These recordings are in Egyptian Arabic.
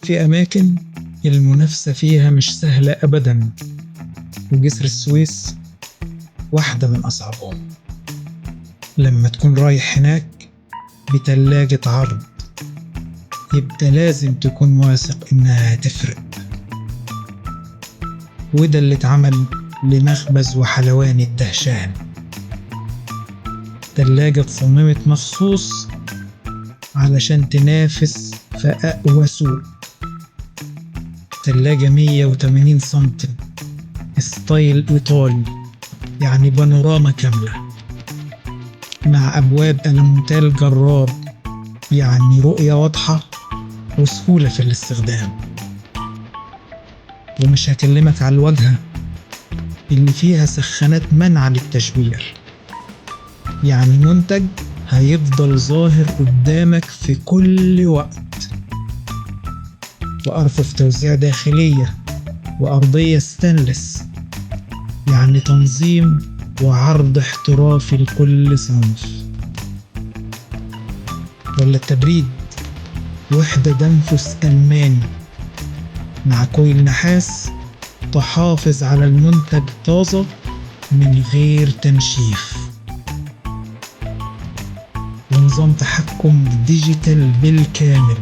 في أماكن المنافسة فيها مش سهلة أبدا، وجسر السويس واحدة من أصعبهم. لما تكون رايح هناك بتلاجة عرض يبقى لازم تكون واثق إنها هتفرق، وده اللي اتعمل لمخبز وحلواني الدهشان. تلاجة اتصممت مخصوص علشان تنافس في أقوى سوق. تلاجة 180 سنتي style إيطالي، يعني بانوراما كاملة، مع أبواب ألموتال جرار، يعني رؤية واضحة وسهولة في الاستخدام. ومش هكلمك على الواجهة اللي فيها سخانات منع للتشوير، يعني منتج هيفضل ظاهر قدامك في كل وقت. وأرفف توزيع داخلية وأرضية ستانلس، يعني تنظيم وعرض احترافي لكل صنف. ولا التبريد، وحدة دنفس ألماني مع coil نحاس تحافظ على المنتج طازة من غير تنشيف، ونظام تحكم digital بالكامل،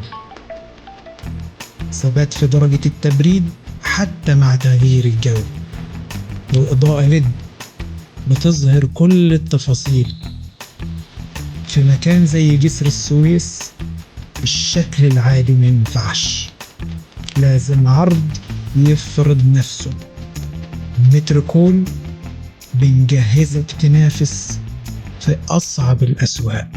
ثبات في درجة التبريد حتى مع تغيير الجو، وإضاءة LED بتظهر كل التفاصيل. في مكان زي جسر السويس الشكل العادي ما ينفعش، لازم عرض يفرض نفسه. متركول بنجهزك تنافس في أصعب الأسواق.